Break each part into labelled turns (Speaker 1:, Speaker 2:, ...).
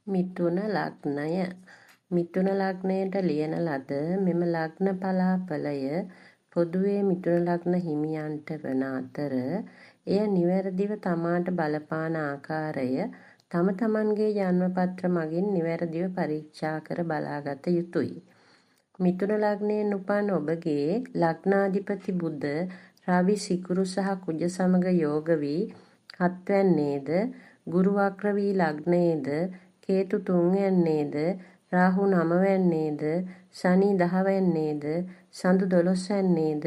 Speaker 1: මිථුන ලග්නය. මිථුන ලග්නයට ලියන ලද මෙම ලග්න පලාඵලය පොදුවේ මිථුන ලග්න හිමියන්ට වන අතර එය නිවැරදිව තමාට බලපාන ආකාරය තම තමන්ගේ ජන්මපත්‍ර මගින් නිවැරදිව පරීක්ෂා කර බලාගත යුතුය. මිථුන ලග්නයෙන් උපන් ඔබගේ ලග්නාධිපති බුධ රවි සිකුරු සහ කුජ සමග යෝග වී හත්වැන්නේද, ගුරු වක්‍ර වී ලග්නයේද, කේතු තුන්වැන්නේද, රාහු නවවැන්නේද, ශනි දහවැන්නේද, සඳු දොළොස්වැන්නේද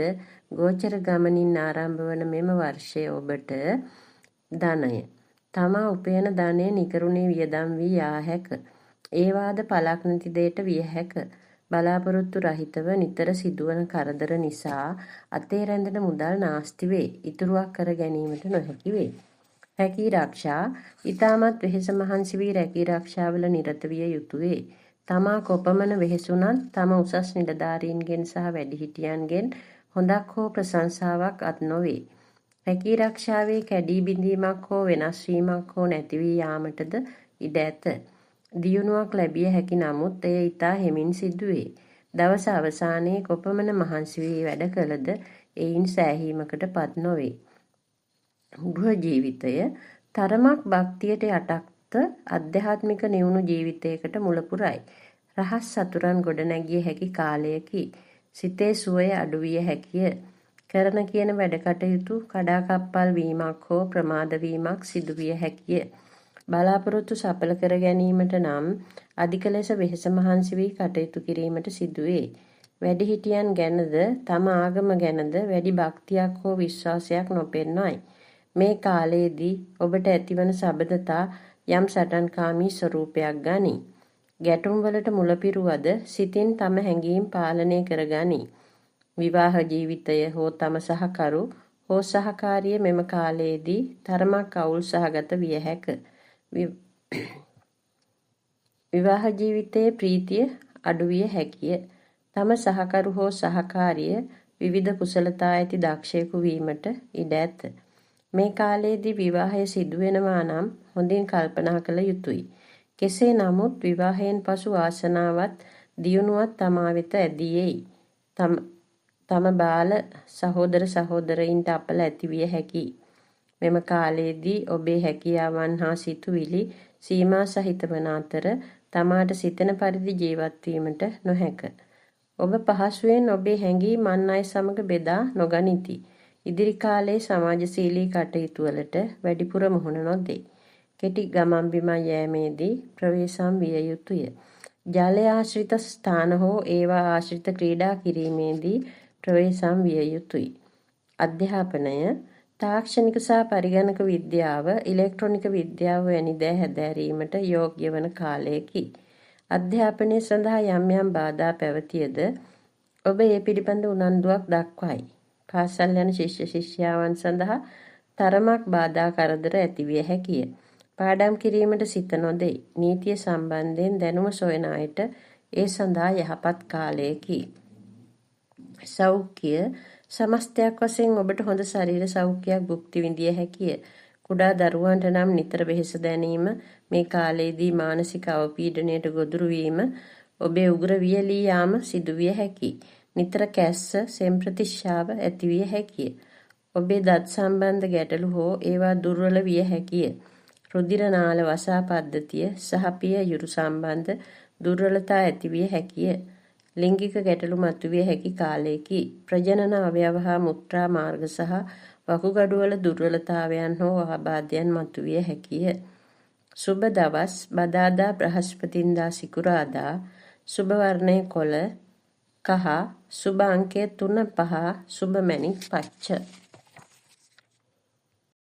Speaker 1: ගෝචර ගමනින් ආරම්භ වන මෙම වර්ෂය ඔබට ධනය. තමා උපයන ධනය නිකරුණේ වියදම් වී යා හැක. ඒවාද පළක් නැති දෙයට විය හැක. බලාපොරොත්තු රහිතව නිතර සිදුවන කරදර නිසා අතේ රැඳෙන මුදල් නාස්ති වේ. ඉතුරුවක් කර ගැනීමට නොහැකි වේ. රැකී රක්ෂා ඉතාමත් වෙහෙස මහන්සි වී රැකී රක්ෂාවල නිරත විය යුතු වේ. තමා කොපමණ වෙහෙසුණත් තම උසස් නිලධාරීන්ගෙන් සහ වැඩිහිටියන්ගෙන් හොඳක් හෝ ප්‍රශංසාවක් අත් නොවේ. රැකී රක්ෂාවේ කැඩී බිඳීමක් හෝ වෙනස් වීමක් හෝ නැති වී යාමටද ඉඩ ඇත. දියුණුවක් ලැබිය හැකි නමුත් එය ඉතා හෙමින් සිදුවේ. දවස අවසානයේ කොපමණ මහන්සි වී වැඩ කළද එයින් සෑහීමකට පත් නොවේ. ගෘහ ජීවිතය තරමක් භක්තියට යටත්ව අධ්‍යාත්මික නිවුණු ජීවිතයකට මුල පුරයි. රහස් සතුරන් ගොඩනැගිය හැකි කාලයකි. සිතේ සුවය අඩු විය හැකිය. කරන කියන වැඩ කටයුතු කඩාකප්පල් වීමක් හෝ ප්‍රමාද වීමක් සිදු විය හැකිය. බලාපොරොත්තු සඵල කර ගැනීමට නම් අධික ලෙස වෙහෙස මහන්සි වී කටයුතු කිරීමට සිදුවේ. වැඩිහිටියන් ගැනද තම ආගම ගැනද වැඩි භක්තියක් හෝ විශ්වාසයක් නොපෙන්වයි. මේ කාලයේදී ඔබට ඇතිවන සබඳතා යම් සටන්කාමී ස්වරූපයක් ගනී. ගැටුම් වලට මුල පිරුවද සිතින් තම හැඟීම් පාලනය කර ගනී. විවාහ ජීවිතය හෝ තම සහකරු හෝ සහකාරිය මෙම කාලයේදී තරමක් අවුල් සහගත විය හැක. විවාහ ජීවිතයේ ප්‍රීතිය අඩු විය හැකිය. තම සහකරු හෝ සහකාරිය විවිධ කුසලතා ඇති දක්ෂයෙකු වීමට ඉඩ ඇත. මේ කාලයේදී විවාහය සිදු වෙනවා නම් හොඳින් කල්පනා කළ යුතුය. කෙසේ නමුත් විවාහයෙන් පසු වාසනාවත් දියුණුවත් තමා වෙත ඇදී එයි. තම බාල සහෝදර සහෝදරයින්ට අපල ඇති විය හැකියි. මෙම කාලයේදී ඔබේ හැකියාවන් හා සිතුවිලි සීමා සහිත වන අතර තමාට සිතෙන පරිදි ජීවත් වීමට නොහැක. ඔබ පහසුවෙන් ඔබේ හැඟීම් අන් අය සමග බෙදා නොගනිති. ඉදිරි කාලයේ සමාජශීලී කටයුතු වලට වැඩිපුර මුහුණ නොදෙයි. කෙටි ගමන් බිමන් යෑමේදී ප්‍රවේශම් විය යුතුය. ජලය ආශ්‍රිත ස්ථාන හෝ ඒවා ආශ්‍රිත ක්‍රීඩා කිරීමේදී ප්‍රවේශම් විය යුතුය. අධ්‍යාපනය තාක්ෂණික සහ පරිගණක විද්‍යාව, ඉලෙක්ට්‍රොනික විද්‍යාව වැනි දෑ හැදෑරීමට යෝග්‍ය වන කාලයකි. අධ්‍යාපනය සඳහා යම් යම් බාධා පැවතියද ඔබ ඒ පිළිබඳ උනන්දුවක් දක්වයි. පාසල් යන ශිෂ්‍ය ශිෂ්‍යාවන් සඳහා තරමක් බාධා කරදර ඇතිවිය හැකිය. පාඩම් කිරීමට සිත නොදෙයි. නීතිය සම්බන්ධයෙන් දැනුම සොයන අයට ඒ සඳහා යහපත් කාලයකි. සෞඛ්‍ය සමස්තයක් වශයෙන් ඔබට හොඳ ශරීර සෞඛ්‍යයක් භුක්ති විඳිය හැකිය. කුඩා දරුවන්ට නම් නිතර වෙහෙස දැනීම, මේ කාලයේදී මානසික අවපීඩනයට ගොදුරු වීම, ඔබේ උග්‍ර වියලී යාම සිදුවිය හැකියි. නිතර කැස්ස, සෙම්ප්‍රතිශ්‍යාව ඇතිවිය හැකිය. ඔබේ දත් සම්බන්ධ ගැටලු හෝ ඒවා දුර්වල විය හැකිය. රුධිර නාල වසා පද්ධතිය සහ පිය යුරු සම්බන්ධ දුර්වලතා ඇතිවිය හැකිය. ලිංගික ගැටලු මතුවිය හැකි කාලයකි. ප්‍රජනන අවයව හා මුත්‍රා මාර්ග සහ වකුගඩුවල දුර්වලතාවයන් හෝ ආබාධයන් මතුවිය හැකිය. සුබ දවස් බදාදා, බ්‍රහස්පතින්දා, සිකුරාදා. සුබ වර්ණය කොළ කහ, සුබ අංකය 3 5, සුබ මැණික් පච්ච.